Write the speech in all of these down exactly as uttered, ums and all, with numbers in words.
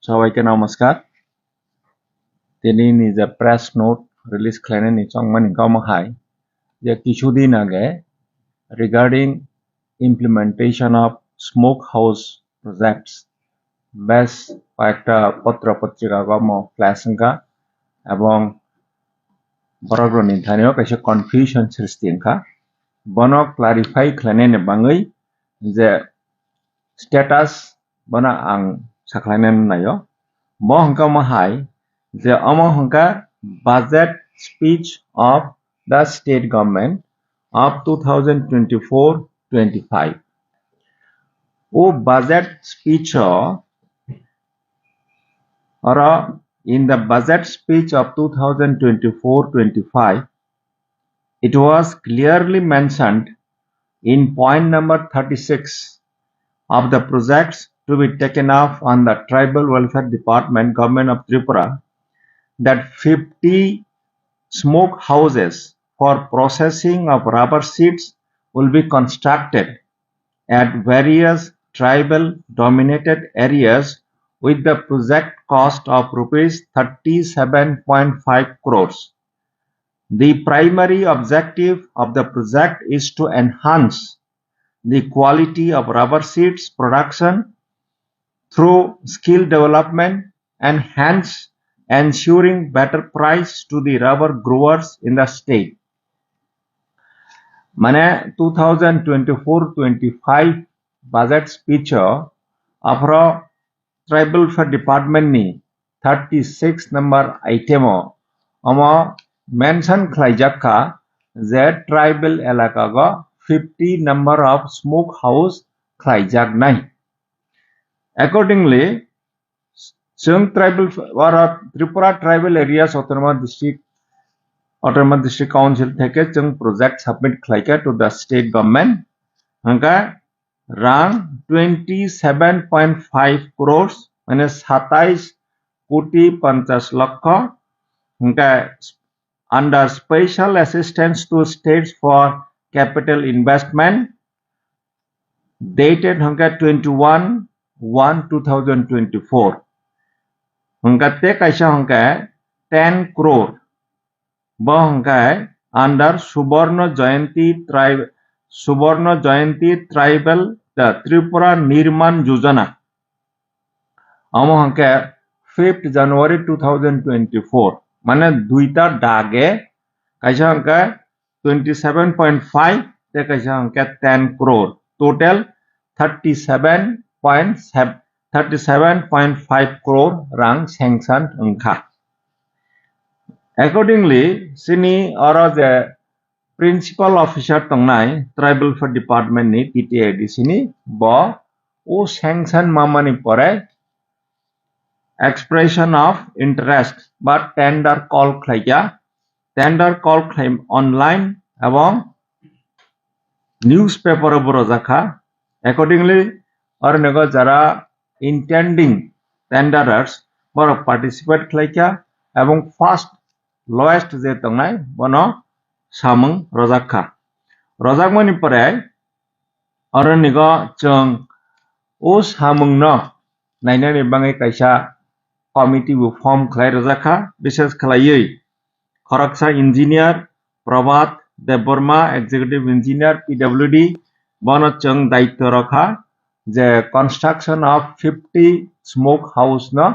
সবাইকে নমস্কার। Tini ni je press note release khlainani chongmani kamo hai je kichudin age regarding implementation of smoke house projects bes koyekta potro potrika omo flash wngkha ebong borok rokni thani o kaisa confusion srishti wngkha. Bono clarify khlainani bangwi je status bono ang sakhlainani naio. Bo hwnkha omo hai je omo hwnkha budget speech of the state government of two thousand twenty-four twenty-five. O budget speech o oro in the budget speech of two thousand twenty-four twenty-five, it was clearly mentioned in point number thirty-six of the projects to be taken up on the Tribal Welfare Department, Government of Tripura, that fifty smoke houses for processing of rubber sheets will be constructed at various tribal dominated areas with the project cost of rupees thirty-seven point five crores. The primary objective of the project is to enhance the quality of rubber sheets production through skill development and hence ensuring better price to the rubber growers in the state. Mane two thousand twenty-four twenty-five budget speech o aphro Tribal Welfare Department ni thirty-six number item o omo mention khlaijak kha je tribal elaka go fifty number of smoke house khlaijak nai. Accordingly, chwng tribal oro Tripura Tribal Areas Autonomous District Autonomous District Council theke chwng project submit khlaikha to the state government. Hwnkhe rang twenty seven point five crores, mane satais koti ponchas lokho, hwnkhe under special assistance to states for capital investment, dated hwnkhe twenty one one two thousand twenty four. Hwnkhe te kaisa hwnkhe ten crore. Bo hwnkhe under Suborno Jayanti Tribe, Suborno Jayanti Tribal, the Tripura Nirman Yojana. Omo hwnkhe fifth January two thousand twenty-four, mane duita dage, kaisa hwnkhe twenty seven point five tei kaisa hwnkhe ten crore, total thirty seven point seven, thirty seven point five crore rang sanction wngkha. Accordingly, chini oro je principal officer tongnai Tribal Welfare Department ni T T A D C ni, bo o sanction mamani pore expression of interest ba tender call khlaikha, tender call khlai online ebong newspaper o bo rojak kha. Accordingly, oro nego jara intending tenderers borok participate khlaikha ebong first lowest je tongnai bono samung rojak kha. Rojakmani pore oro nigo chwng o samungno nainani bagwi kaisa committee bo form khlai rojak kha, bises khlaiwi khoroksa engineer Prabhat Debbarma, executive engineer P W D, bono chwng daityo rokha je construction of fifty smoke house no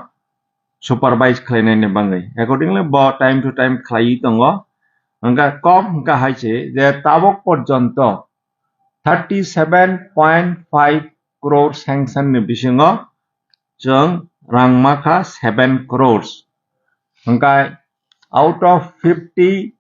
supervise khlainani bagwi. Accordingly, bo time to time khlaiwi tongo. Hwnkhe kok hwnkhe hai se je tabok porjonto thirty seven point five crore sanction ni bisingo chwng rang makha seven crores. Hwnkhe out of fifty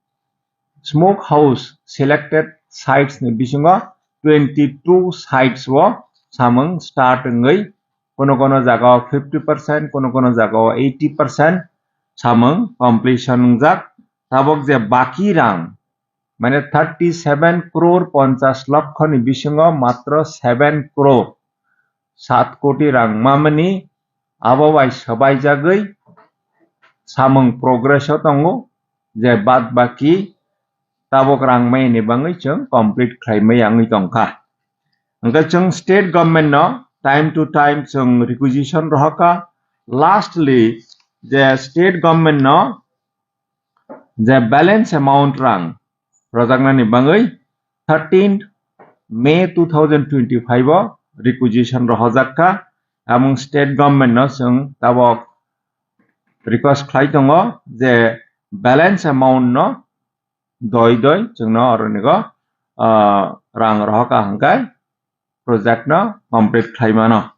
smoke house selected sites ni bisingo twenty two sites o samung start wngwi, kono kono jaga o fifty percent, kono kono jaga o eighty percent samung completion wngjak. Tabok je baki rang, mane thirty seven crore ponchas lokho ni bisingo matro seven crore, sat koti rang mamani abo bai swbaijagwi samung progress o tongo, je bad baki tabok rang mai ni bagwi chwng complete khlai mai wngwi tongkha. Hwnkhe chwng state government no time to time chwng requisition rohorkha, Lastly, je state government no je balance amount rang rojaknani bangwi thirteenth May two thousand twenty-five o requisition rohorjak kha, among state government no chwng tabok request khlai tongo je balance amount no doi doi chwngno oronigo, ah, rang rohorkha hwnkhe project no complete khlai mano.